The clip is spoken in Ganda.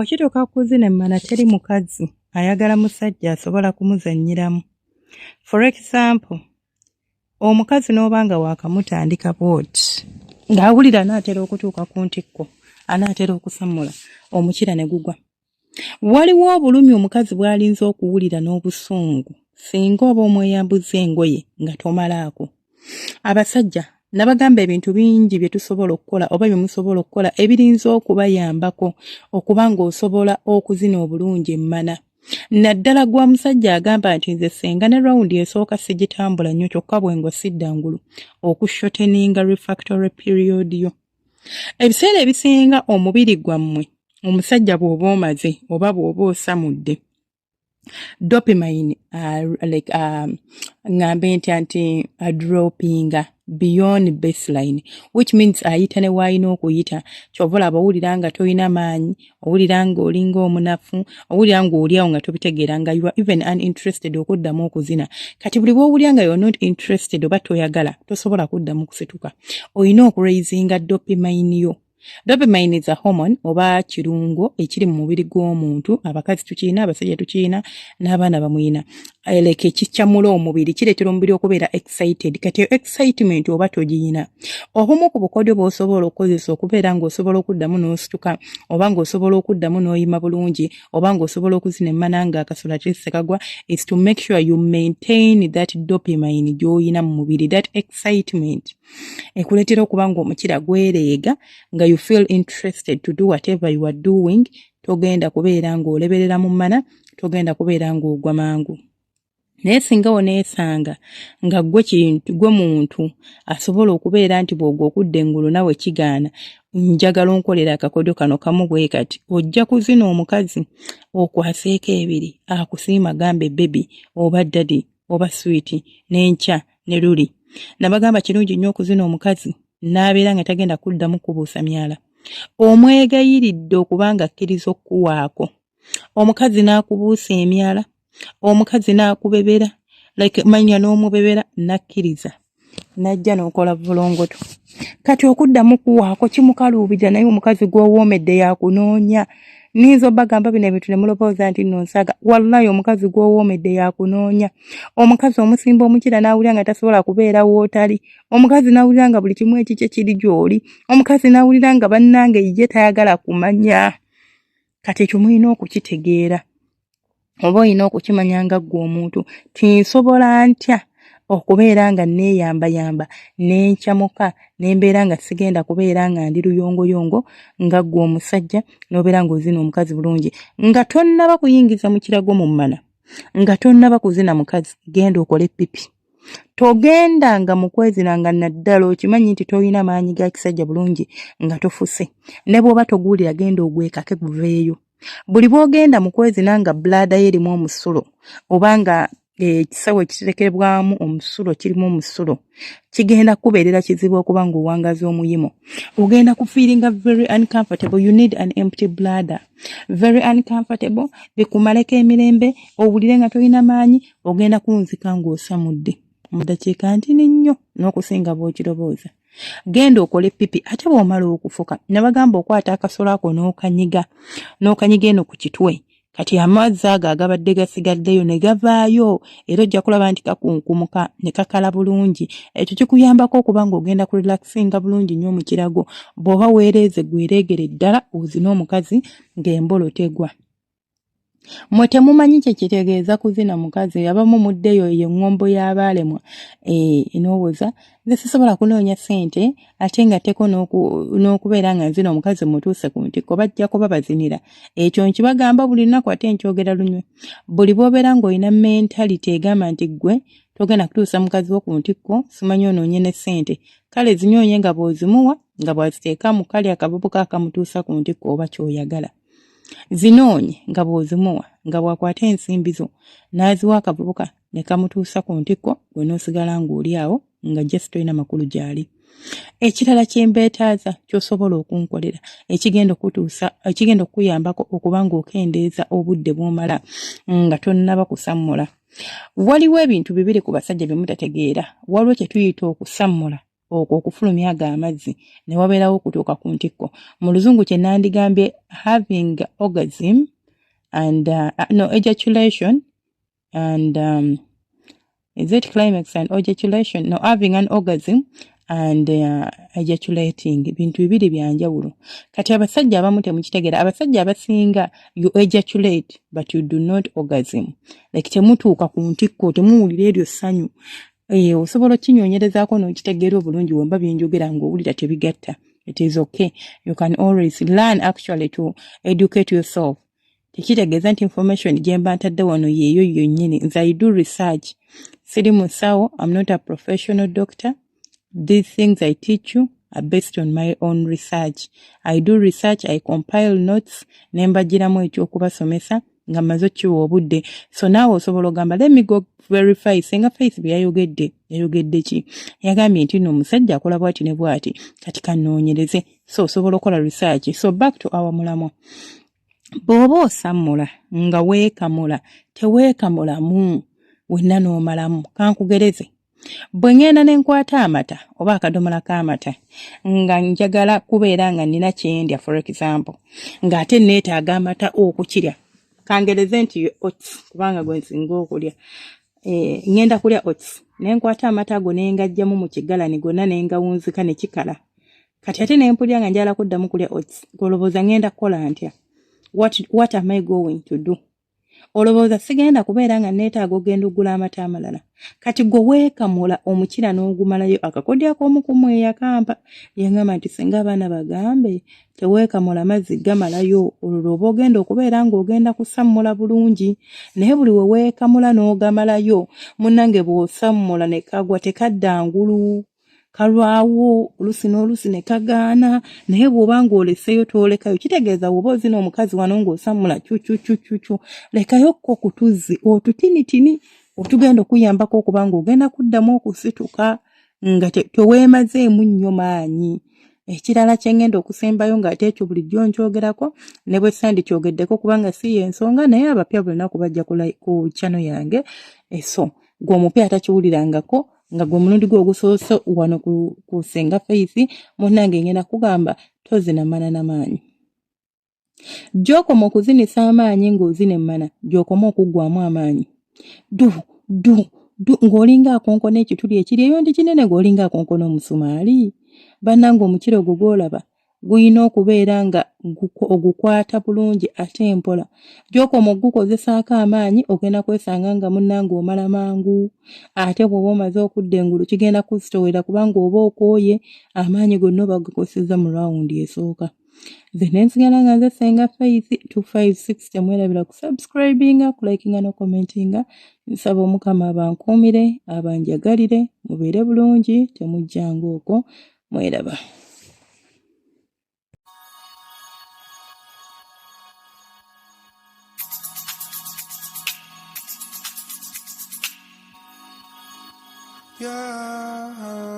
Bwe kituuka ku kuzina emmana, teri mukazi ayagala musajja asobola kumuzannyiramu. For example, omukazi n'oba nga waakamutandika bw'oti ng'awulira anaatera okutuuka ku ntikko, anaatera okusammula, omukira ne gugwa. Waliwo obulumi omukazi bw'alinza okuwulira n'obusungu singa oba omweyambuzza engoye nga tomalaako. Abasajja nabagamba ebintu bingi bye tusobola okukola oba bye musobola okukola ebirinza okubayambako okuba ng'osobola okuzina obulungi emmana. Naddala gwa musajja agamba nti nze ssenga ne rawundi esooka sigitambula nnyo, kyokka bwengwa sidda ngulu, okushorteninga refractory period yo. Ebiseera ebisinga omubiri gwammwe omusajja bw'oba omaze oba bw'oba osamudde, dopamine like ngambe ntya nti adropinga beyond baseline, which means ayita ne waalina okuyita. Kyova olaba owulira nga tolina maanyi, owulira nga olinga omunafu, owulira nga oli awo nga tobitegeera, nga you are even uninterested okuddamu okuzina. Kati buli bw'owulira nga you are not interested oba toyagala, tosobola kuddamu kusituka. Olina okuraisinga dopamine yo. Dopamine is a hormone oba kirungo ekiri mu mubiri gw'omuntu. Abakazi tukirina, abasajja tukirina, n'abaana bamuyina. Like ekikyamula omubiri, kireetera omubiri okubeera excited. Kati eyo excitement oba togiyina, obumu ku bukodyo bw'osobola okukozesa okubeera ng'osobola okuddamu n'osituka oba ng'osobola okuddamu n'oyima bulungi oba ng'osobola okuzina emmana nga akasolo kagwa is to make sure you maintain that dopamine gy'oyina mu mubiri, that excitement ekuleetera okuba ng'omukira gwereega, nga you feel interested to do whatever you are doing. Togenda kubeera ng'oleberera mu mmana, togenda kubeera ng'ogwa mangu. Naye singa oneesanga nga ggwe kintu, gwe muntu asobola okubeera nti bw'ogwa okudda engulu nawe kigaana, njagala onkolera akakodyo kano kamu bwe kati: ojja kuzina omukazi okwaseeko ebiri, akusiima, gambe baby oba daddy oba sweetie, n'enkya ne luli. Nabagamba kirungi nnyo okuzina omukazi n'abeera nga tagenda kuddamu kubuusa myala. Omwegayiridde okuba nga akkiriza okkuwaako, omukazi n'akubuusa emyala, omukazi n'akubebera, like manya n'omubebera, n'akkiriza n'ajja n'okola vulongoto. Kati okuddamu kuwaako kimukaluubirira, naye omukazi gw'owoomedde yakunoonya. Niyinza obbagamba bino ebintu ne mulowooza nti nno nsaaga. Wallayi, omukazi gw'owoomedde yakunoonya. Omukazi omusimba omukira n'awulira nga tasobola kubeera wootali. Omukazi n'awulira nga buli kimu ekikye kiri gy'oli. Omukazi n'awulira nga bannange ye tayagala kumanya. Kati ekyo mulina okukitegeera oba olina okukimanya nga ggwe omuntu ti nsobola ntya okubeera nga neeyambayamba nenkyamuka nembeera nga sigenda kubeera nga ndi luyongoyongo, nga ggwe omusajja n'obeera ng'ozina omukazi bulungi nga tonnaba kuyingiza mu kirago mu mmana, nga tonnaba kuzina mukazi. Genda okole pipi. Togendanga mu kwezina nga naddala okimanyi nti tolina maanyi ga kisajja bulungi nga tofuse. Ne bw'oba toguwulira, genda ogwekake guveeyo. Buli bw'ogenda mu kwezina nga bladder yo erimu omusulo oba nga ekisawo ekiterekebwamu omusulo kirimu omusulo, kigenda kukubeerera kizibu okuba ng'owangaza omuyimo. Ogenda kufeelinga very uncomfortable. You need an empty bladder, very uncomfortable, bikumaleko emirembe, owulire nga tolina maanyi. Ogenda kunzika ng'osamudde mu ddakiika ntini nnyo n'okusinga bw'okirowooza. Genda okole pipi, ate bw'omala okufuka, nabagamba okwata akasolo ako n'okanyiga, n'okanyiga eno ku kitwe. Kati amazzi ago agabadde gasigaddeyo ne gavaayo, era ojja kulaba nti kakunkumuka ne kakala bulungi. Ekyo kikuyambako okuba ng'ogenda ku relaxinga bulungi nnyo mu kirago. Bw'oba weereeze, gwereegere ddala ozine omukazi ng'embolo tegwa. Mmwe temumanyi kye kitegeeza kuzina mukazi. Abamu muddeyo eyo eŋŋombo y'abaalemwa n'owoza nze sisobola kunoonya ssente ate nga tteko n'okubeera nga nzina omukazi mutuuse ku ntikko. Bajja kuba bazinira. Ekyo nkibagamba buli lunaku ate nkyogera lunywe. Buli bw'obeera ng'olina mentality egamba nti ggwe togenda kutuusa mukazi wo ku ntikko, simanyi onoonye ne ssente, kale zinyoonye nga bw'ozimuwa nga bw'aziteeka mu kali akavubuka akamutuusa ku ntikko oba ky'oyagala. Zinoonye nga bw'ozimuwa nga bw'akwata ensimbi zo n'aziwa akavubuka ne kamutuusa ku ntikko, gwe n'osigala ng'oli awo nga just tolina makulu gy'ali. Ekirala kye mbeetaaza ky'osobola okunkolera ekigenda okutuusa, ekigenda okukuyambako okuba ng'okendeeza obudde bw'omala nga tonnaba kusammula, waliwo ebintu bibiri ku basajja bye mutategeera. Waliwo kye tuyita okusammula. Okwo okufulumya ago amazzi ne wabeerawo okutuuka ku ntikko, mu Luzungu kye nandigambye having orgasm and no, ejaculation and is it climax and ejaculation? No, having an orgasm and ejaculating bintu bibiri byanjawulo. Kati abasajja abamu temukitegeera. Abasajja abasinga, you ejaculate but you do not orgasm, like temutuuka ku ntikko, temuwulira eryo ssanyu. Osobola okinyonyerezaako n'okitegeera obulungi. Wemba byenjogera ng'owulira tebigatta, it is okay, you can always learn actually to educate yourself. Tekitegeeza nti information gye mba ntadde wano yeeyo yonnyini. Nze I do research, siri musawo, I'm not a professional doctor. These things I teach you are based on my own research. I do research, I compile notes ne mbagiramu ekyokubasomesa nga mmaze okkiwa obudde. So naawe osobola ogamba, let me go verify Senga Faith bye yayogedde. Yayogedde ki? Yagambye nti nno omusajja akola bwati ne bwati, kati kanoonyereze. So osobola okukola research. So back to our mulamwa. Bw'oba osammula nga weekamula, teweekamulamu wenna n'omalamu. Kankugereze, bwe ŋŋenda ne nkwata amata oba akadomola k'amata nga njagala kubeera nga nnina kyendya, for example, ng'ate neetaaga amata okukirya, kangereze nti oats, kubanga gwe nsinga okulya, ŋŋenda kulya oats, ne nkwata amata ago ne ngajjamu mu kigalani gonna ne ngawunzika ne kikala. Kati ate ne mpulira nga njagala kuddamu kulya oats, olowooza ŋŋenda kukola ntya? What am I going to do? Olowooza sigenda kubeera nga neetaaga ogenda ogula amata amalala? Kati gwe weekamula omukira n'ogumalayo. Akakodyo ak'omukumu eyakampa yangamba nti singa abaana bagambe teweekamula mazzi gamalayo, olwo lwoba ogenda okubeera ng'ogenda kusammula bulungi. Naye buli we weekamula n'ogamalayo, munnange, bw'osammula ne kagwa tekadda ngulu, kalwawo olusi n'olusi ne kagaana. Naye bw'oba ng'oleseeyo, twolekayo, kitegeeza bw'oba ozina omukazi wano ng'osammula cucucucucu, lekayokko ku tuzzi otutinitini otugenda okuyambako okuba ng'ogenda kuddamu okusituka nga teweemazeemu nnyo maanyi. Ekirala kye ngenda okusembayo, ng'ate ekyo bulijjo nkyogerako ne bwe sandikyogeddeko kubanga si y'ensonga, naye abapya buli lunaku bajja ku channel yange. Eso gwe omupya atakiwulirangako, nga gwe mulundi gwe ogusoose wano ku Senga Faith, munnange, ngenda kugamba tozina mana namaanyi. Gy'okoma okuzinisa amaanyi ng'ozina emmana, gy'okoma okuggwamu amaanyi. Du du du ng'olinga akonkona ekituli ekiri eyo ndi kinene, ng'olinga akonkona omusumaali. Bannange, omukira ogwo gw'olaba gulina okubeera nga ogukwata bulungi ate mpola. Gy'okoma okugukozesaako amaanyi, ogenda kwesanga nga munnange omala mangu. Ate bw'oba omaze okudda engulu, kigenda kuzitowera kubanga oba okooye, amaanyi gonna oba gakozesezza mu rawundi esooka. Nze nensigala nga nze Senga Faith 256. Temwerabira kusubscribinga, kulikinga nokommentinga. Nsaba Omukama abankuumire, abanjagalire, mubeere bulungi, temujjanga okwo, mweraba. Yeah.